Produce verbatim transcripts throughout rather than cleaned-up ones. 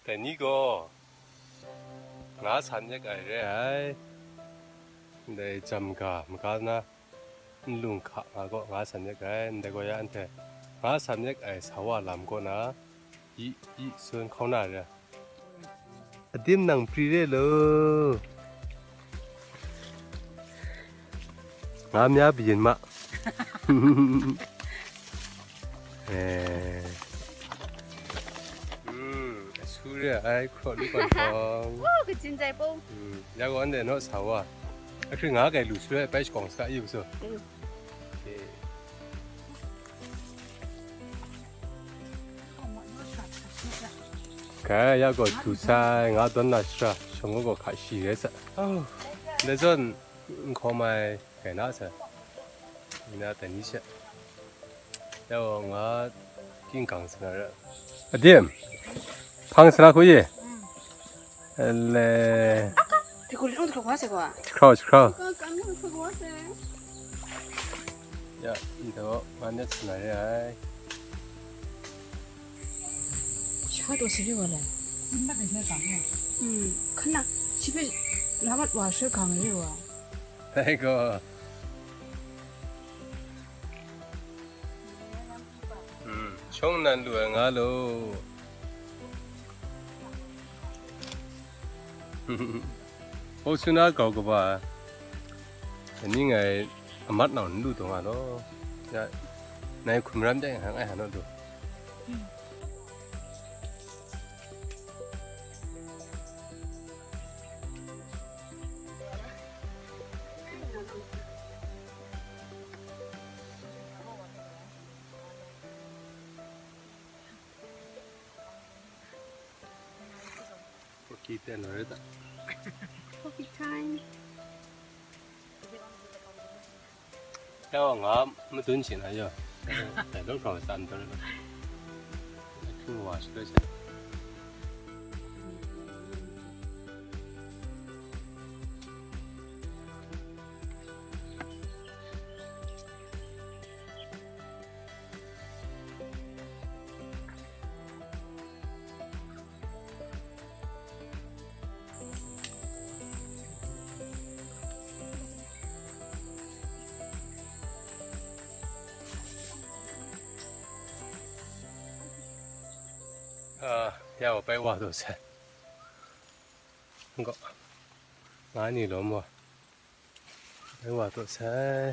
Dai ni gaw nga sa myek ai re ai. Ndai jam ga maga na nlung hka nga gaw nga sa myek ai. Ndai gaw ya anhte nga sa myek ai sa wa lam kaw na, yi, yi, sun hkauna re. Adim nang pri re lo. Nga mya byin ma. Eh. Hmm, su re ai hkraw lu pan hkawng. Woo, kachin jai pong. Hmm, ya gaw anhte naw sa wa. Ahkri nga kai lu su re ai pai shakawng sa yu su. Mm. Okay. Kai, ya gaw du sai, nga dawn na shara, shawng gaw hka shi rai sa. Oh, ndai zawn n hkawm ai, kai na sai. Nna tai ni she. Ya gaw nga king gang sa na ra. Adim, hpang sa na hku ye? Ele. Hkrau, hkrau. Ya, nta nga net sa na re ai. Shi hpa taw shi re wa le? Sin mat ai hpe gang e. Hmm, hkan na, shi hpe la mat wa shi gang re wa. Dai gaw. Hmm, shawng nan lu ai nga lo. Hpaw su na grau kaba, dai ni ngai amat nau n lu taw nga law, ya, ngai hkum ram de nga ngai hpa naw du. Pocky ten lo re ta. Pocky time. Yaw nga madun shi na yaw. Dai long hkawng san dun lo. Hkring wa shi lo shi. Ah, ya, pai wa do sai. Ngo. Nga ni lo mo. Rai wa taw sai.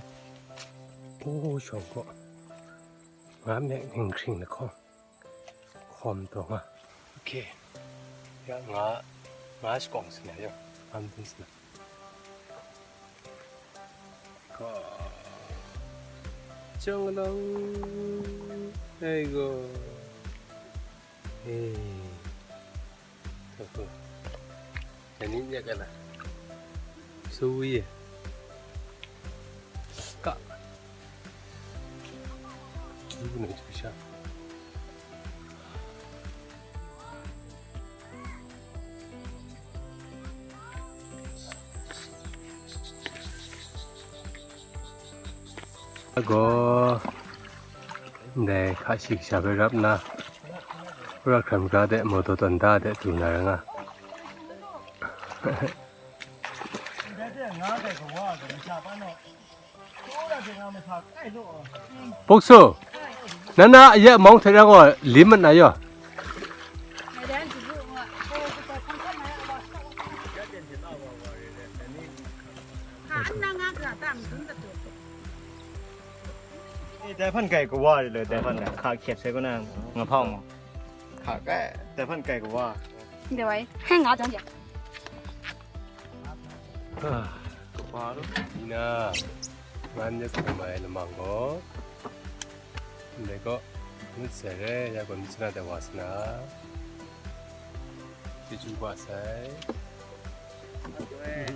U shawng gaw nga myak ning hkring lahkawng hkawm taw nga. Okay. Ya nga, nga shakawng sina ya. Nga mabun sina. Ka. Chyang lang. Ai go. Hey. Dai ni yak ai la. Su wi e. Ka. Yu na chu sha. Ago, ndai hka shi kasha hpe rap nna, wora hkram hkra de, mawdaw tawn da de, du na ra nga. Buksu, nana ayak mawng hte rang gaw lim mat na yaw. Eh, dai hpan kai kawa ri le, dai hpan kai. Hka hkyet sai kaw na, nga hpawng. Hka kai, dai hpan kai kawa. Ndai wai, heng nga jang jang. Ah, kapa ru. Ina, ngan ya sa mai lamang gaw. Ndai gaw, ngut sai re, ya gaw, ngut sai na dai wa sa na. Chyeju wa sai. Okay.